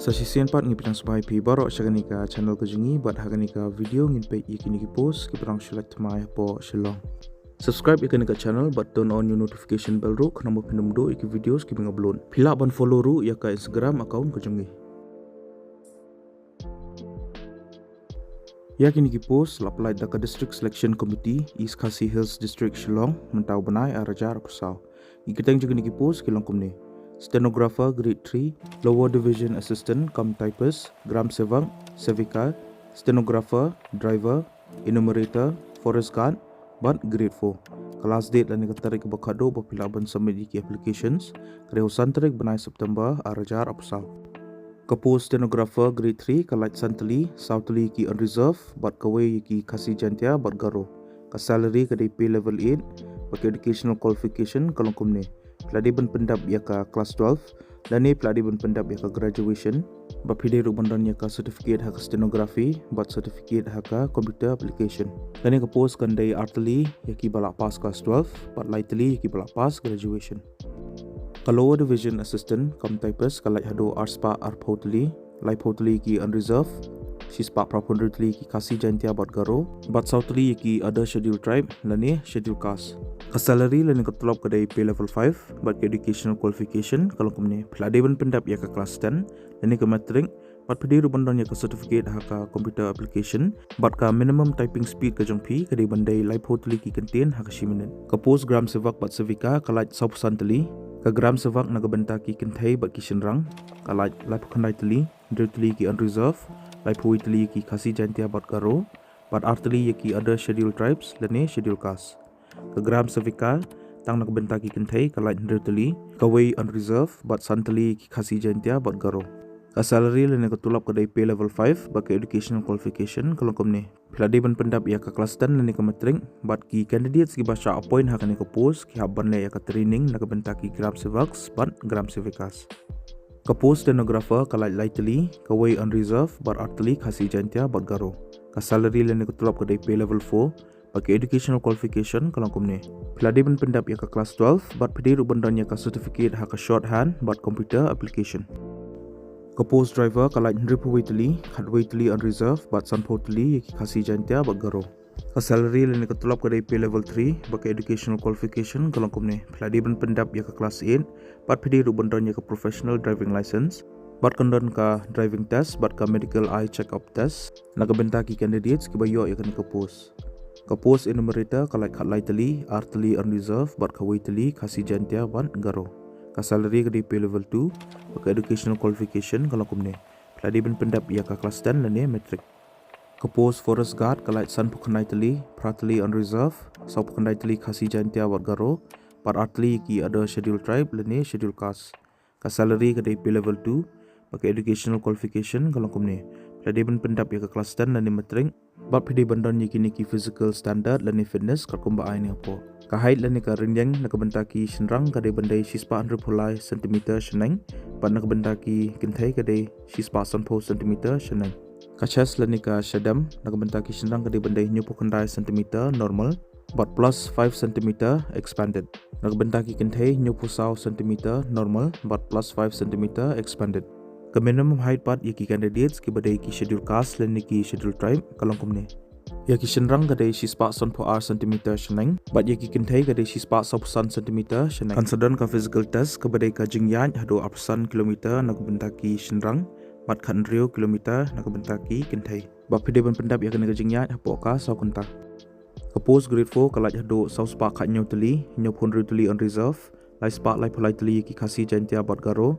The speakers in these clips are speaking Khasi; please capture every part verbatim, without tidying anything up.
Sa shisien pat ngi pdiang sngewbha ïa phi baroh sha kane ka channel ka jong ngi bad ha kane ka video ngin peit ïa kine ki post kiba dang shu lait thymmai hapoh Shillong. Subscribe ïa kane ka channel bad turn on your notification bell ruh khnang ba phin ym duh ïa ki videos kiba nga upload. Phi lah ban follow ruh ïa ka Instagram account ka jong ngi. Ïa kine ki post la pynlait da ka District Selection Committee, East Khasi Hills District, Shillong, mynta u bnai ar hajar arphew saw. Ki kyrteng jong kine ki post ki long kumne: Stenographer Grade three, Lower Division Assistant cum Typist, Gram Sevak, Sevika, Stenographer, Driver, Enumerator, Forest Guard bad Grade four. Ka last date lane ka tarik ba khatduh ba phi lah ban submit ïa ki applications ka dei u san tarik bnai September ar hajar arphew saw. Ka post Stenographer Grade three ka lait san tylli, saw tylli ki unreserved bad kawei ïa ki Khasi Jaintia bad Garo. Ka salary ka dei pay level eight bad ka educational qualification ka long kumne: phi la dei ban pyndap ïa ka class twelve lane phi la dei ban pyndap ïa ka graduation bad phi dei ruh ban don ïa ka certificate ha ka stenography bad certificate ha ka computer application. Kane ka post kan dei ar tylli ïa kiba la pass class twelve bad lai tylli ïa kiba la pass graduation. Ka Lower Division Assistant cum Typist ka lait haduh arspah arphew tylli, laiphew tylli ki unreserved, shispah phraphew hynriew tylli ki Khasi Jaintia bad Garo bad saw tylli ïa ki Other Scheduled Tribe lane Scheduled Caste. Ka salary lane ka tulop ka dei pay level five bad ka educational qualification ka long kumne: phi la dei ban pyndap ïa ka class ten lane ka matric bad phi dei ruh ban don ïa ka certificate ha ka computer application bad ka minimum typing speed ka jong phi ka dei ban dei laiphew tylli ki kyntien ha ka shi minit. Ka post Gram Sevak bad Sevika ka lait sawphew san tylli. Ka Gram Sevak na ka bynta ki kynthei bad ki shynrang ka lait laiphew khyndai tylli, hynriew tylli ki unreserved, laiphew wei tylli ki Khasi Jaintia bad Garo bad ar tylli ïa ki Other Scheduled Tribes lane Scheduled Caste. Ka Gram Sevika tang na ka bynta ki kynthei ka lait hynriew tylli, kawei unreserved bad san tylli ki Khasi Jaintia bad Garo. Ka salary lane ka tulop ka dei pay level five bad ka educational qualification ka long kumne: phi la dei ban pyndap ïa ka class ten lane ka matric bad ki candidates kiba shah appoint ha kane ka post ki hap ban leh ïa ka training na ka bynta ki Gram Sevaks bad Gram Sevikas. Ka post Stenographer ka lait lai tylli, kawei unreserved bad ar tylli Khasi Jaintia bad Garo. Ka salary lane ka tulop ka dei pay level four bad ka educational qualification ka long kumne: phi la dei ban pyndap ïa ka class twelve bad phi dei ruh ban don ïa ka certificate ha ka shorthand bad computer application. Ka post Driver ka lait hynriewphew wei tylli, khatwei tylli unreserved bad sanphew tylli ïa ki Khasi Jaintia bad Garo. Ka salary lane ka tulop ka dei pay level three bad ka educational qualification ka long kumne: phi la dei ban pyndap ïa ka class eight bad phi dei ruh ban don ïa ka professional driving license bad kan don ka driving test bad ka medical eye check-up test na ka bynta ki candidates kiba ïoh ïa kane ka post. Ka post Enumerator ka lait khatlai tylli, ar tylli unreserved bad kawei tylli Khasi Jaintia bad Garo. Ka salary ka dei pay level two bad ka educational qualification ka long kumne: phi la dei ban pyndap ïa ka class ten lane matric. Ka post Forest Guard ka lait sanphew khyndai tylli, phra tylli unreserved, sawphew khyndai tylli Khasi Jaintia bad Garo bad ar tylli ki Other Scheduled Tribe lane Scheduled Caste. Ka salary ka dei pay level two bad ka educational qualification ka long kumne: phi la dei ban pyndap ïa ka class ten lane matric bad phi dei ban don ïa kine ki physical standard lane fitness katkum ba ai ne hapoh. Ka height lane ka rynïeng na ka bynta ki shynrang ka dei ban dei shispah hynriewphew lai centimeter shaneng bad na ka bynta ki kynthei ka dei shispah sanphew centimeter shaneng. Ka chest lane ka shadem na ka bynta ki shynrang ka dei ban dei hynñiewphew khyndai centimeter normal bad plus five centimeter expanded. Na ka bynta ki kynthei hynñiewphew saw centimeter normal bad plus five centimeter expanded. Ka minimum height pat ïa ki candidates kiba dei ki Scheduled Caste lane ki Scheduled Tribe ka long kumne: ïa ki shynrang ka dei shispah sanphew ar centimeter shaneng bad ïa ki kynthei ka dei shispah sawphew san centimeter shaneng. Kan sa don ka physical test kaba dei ka jingïaid haduh arphew san kilometer na ka bynta ki shynrang bad khathynriew kilometer na ka bynta ki kynthei. Bad phi dei ban pyndap ïa kane ka jingïaid hapoh ka saw kynta. Ka post Grade four ka lait haduh sawspah khathynñiew tylli, hynñiewphew hynriew tylli unreserved, laispah laiphew lai tylli ïa ki Khasi Jaintia bad Garo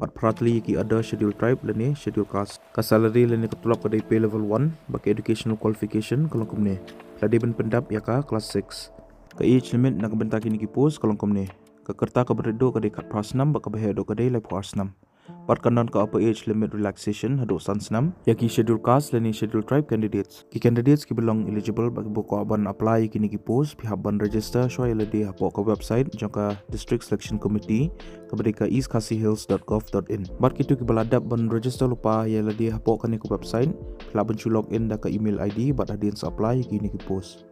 bad phra tylli ïa ki Other Scheduled Tribe lane Scheduled Caste. Ka salary lane ka tulop ka dei pay level one bad ka educational qualification ka long kumne: phi la dei ban pyndap ïa ka class six. Ka age limit na ka bynta kine ki post ka long kumne: ka rta kaba rit duh ka dei khatphra snem bad kaba heh duh ka dei laiphew ar snem. Bad kan don ka upper age limit relaxation haduh san snem ïa ki Scheduled Caste lane Scheduled Tribe candidates. Ki candidates kiba long eligible bad kiba kwah ban apply ïa kine ki post phi hap ban register shuwa ïa lade hapoh ka website jong ka District Selection Committee kaba dei ka east khasi hills dot gov dot in. Bad kito kiba la dep ban register lypa ïa lade hapoh kane ka website phi lah ban shu log in da ka email I D bad hadien sa apply ïa kine ki post.